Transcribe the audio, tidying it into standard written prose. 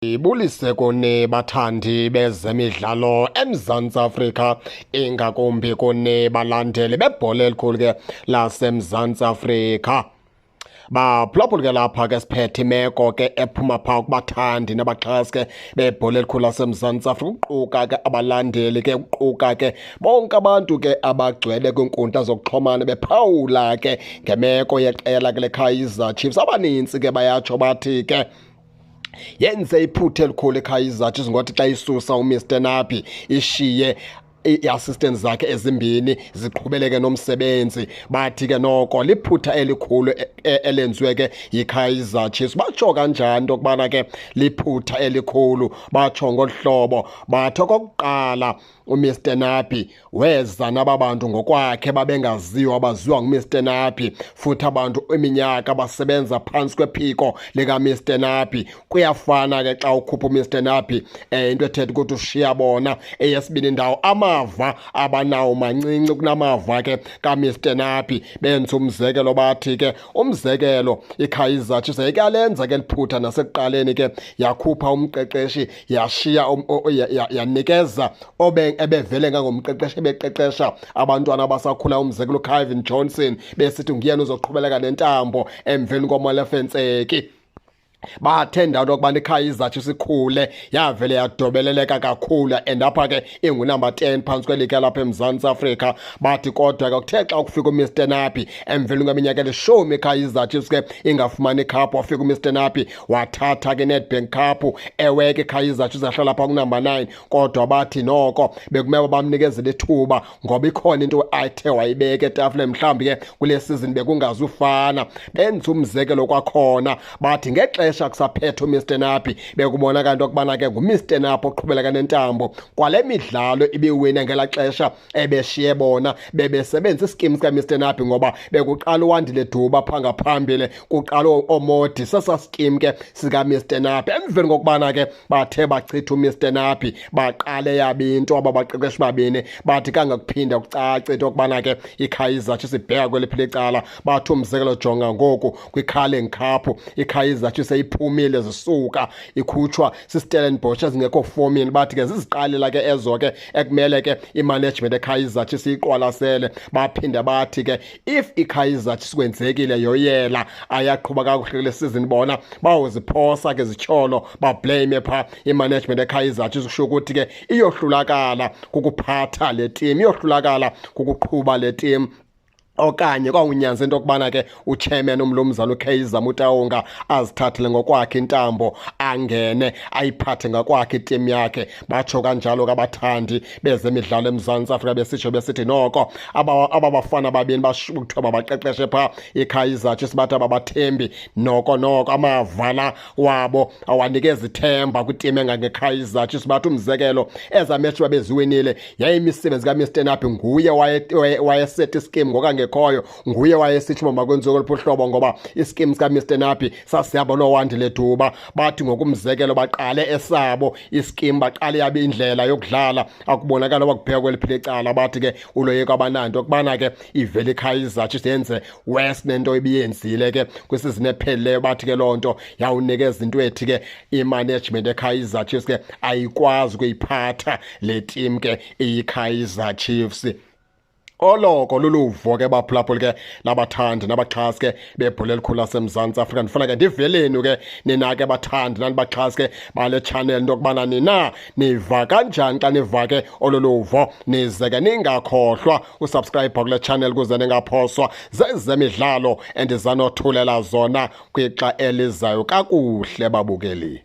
Ndibulise kuni bathandi bezemidlalo eMzantsi Afrika, ingakumbi kuni balandeli bebhola elikhulu ke laseMzantsi Afrika. Baphulaphuli ke lapha ke siphethe imeko ke ephuma phaa kubathandi nabaxhasi ke bebhola elikhulu laseMzantsi Afrika, kuquka ke abalandeli ke, kuquka ke bonke abantu ke abagcwele kwiinkundla zokuxhomana bephawula ke ngemeko yeqela ke leKaizer Chiefs. Abanintsi ke bayatsho bathi ke yenze iphutha elikhulu iKaizer Chiefs ngothi xa isusa uMr Nabi ishiye ii-assistants zakhe ezimbini ziqhubeleke nomsebenzi. Bathi ke noko liphutha elikhulu elenziwe ke yiKaizer Chiefs. Batsho kanjani into yokubana ke liphutha elikhulu? Batsho ngolu hlobo, bathi okokuqala uMr Nabi weza naba bantu ngokwakhe babengaziwa, baziwa nguMr Nabi, futhi abantu iminyaka basebenza phantsi kwephiko likaMr Nabi. Kuyafana ke xa ukhupha uMr Nabi, into ethetha ukuthi ushiya bona. Eyesibini indawo, amava abanawo mancinci kunamava ke kaMr Nabi. Benza umzekelo, bathi ke umzekelo iKaizer Chiefs yayikalenza ke liphutha nasekuqaleni ke, yakhupha umqeqeshi yashiya yanikeza obe ebevele ngangomqeqeshi ebeqeqesha abantwana abasakhula, umzekelo uCavin Johnson, besithi nguyena uzoqhubeleka nentambo emveni koMolefi Ntseki. Bathe ndawo yokubana iKaizer Chiefs ikhule yavele yadobeleleka kakhulu, and apha ke ingunumber 10 phantsi kweligi yalapha eMzantsi Afrika. Bathi kodwa ke kuthe xa kufika uMr Nabi emveni kweminyaka elishumi iKaizer Chiefs ke ingafumani icup, wafika uMr Nabi wathatha ke Nedbank Cup. Ewe ke iKaizer Chiefs yahlala phaa kunumber 9, kodwa bathi noko bekumele bamnikezele ithuba ngoba ikhona into athe wayibeka etafileni, mhlawumbi ke kule season bekungazufana. Benza umzekelo kwakhona, bathi ngexesha kusaphethe uMr Nabi bekubonakala into yokubana ke nguMr Nabi oqhubeleka nentambo kwale midlalo ibiwina ngelaa xesha ebeshiye bona bebesebenzisa iskim sikaMr Nabi, ngoba bekuqala uWandile Duba phaa ngaphambili, kuqala oModi, sesa skim ke sikaMr Nabi. Emveni kokubana ke bathe bachitha uMr Nabi baqale yabi into aba baqeqeshi babini, bathi kangakuphinda kucace into yokubana ke iKaizer Chiefs ibheka kweliphi licala. Bathi umzekelo jonga ngoku kwiCarling Cup, iKaizer Chiefs seyiphumile zisuka ikhutshwa siStellenbosch ezingekho fomini. Bathi ke ziziqalela ke ezo ke ekumele ke imanagement eKaizer Chiefs iyiqwalasele. Baphinde bathi ke if iKaizer Chiefs kwenzekile yoyela ayaqhuba kakuhle kule season, bona bawuziphosa ke zityholo, bablame phaa imanagement eKaizer Chiefs, kusho ukuthi ke iyohlulakala kukuphatha le team, iyohlulakala kukuqhuba le team, okanye kwawunyanza into yokubana ke uchairman umlumzana uKaizer Motaung azithathele ngokwakhe intambo, angene ayiphathe ngakwakhe iteam yakhe. Batsho kanjalo kabathandi bezemidlalo eMzantsi Afrika, besitsho besithi noko aba bafana babini kuthiwa babaqeqeshe phaa iKaizer Chiefs, bathi ababathembi noko, noko amava la wabo awanikeza ithemba kwitim engangeKaizer Chiefs. Bathi umzekelo ezaa match babeziwinile yayimisebenzi kaMr Nabi, nguye wayesetha iskim ngokangekhoyo, nguye wayesitsho uba makwenziwe koluphi uhlobo, ngoba iskim sikaMr Nabi sasihamba noWandile Duba. Bathi ngokumzekelo baqale esabo iskim, baqale yabe indlela yokudlala, akubonakala uba kupheka kweliphi licala. Bathi ke uloyiko abananto okubana ke ivele iKaizer Chiefs yenze worse nento ibiyenzile ke kwisizini ephelileyo. Bathi ke loo nto yawunikeza into ethi ke imanagement eKaizer Chiefs ke ayikwazi ukuyiphatha le team ke iyiKaizer Chiefs. Oloko luluvo ke baphulaphuli ke labathandi nabaxhasi ke bebhola elikhulu laseMzantsi Afrika. Ndifuna ke ndiveleni ke nina ke bathandi nani baxhasi ke bale channel into yokubana nina niva kanjani xa niva ke olu luvo. Nize ke ningakhohlwa usubscribe kule channel ukuze ningaphoswa zezemidlalo endizanothulela zona kwixa elizayo. Kakuhle babukeli.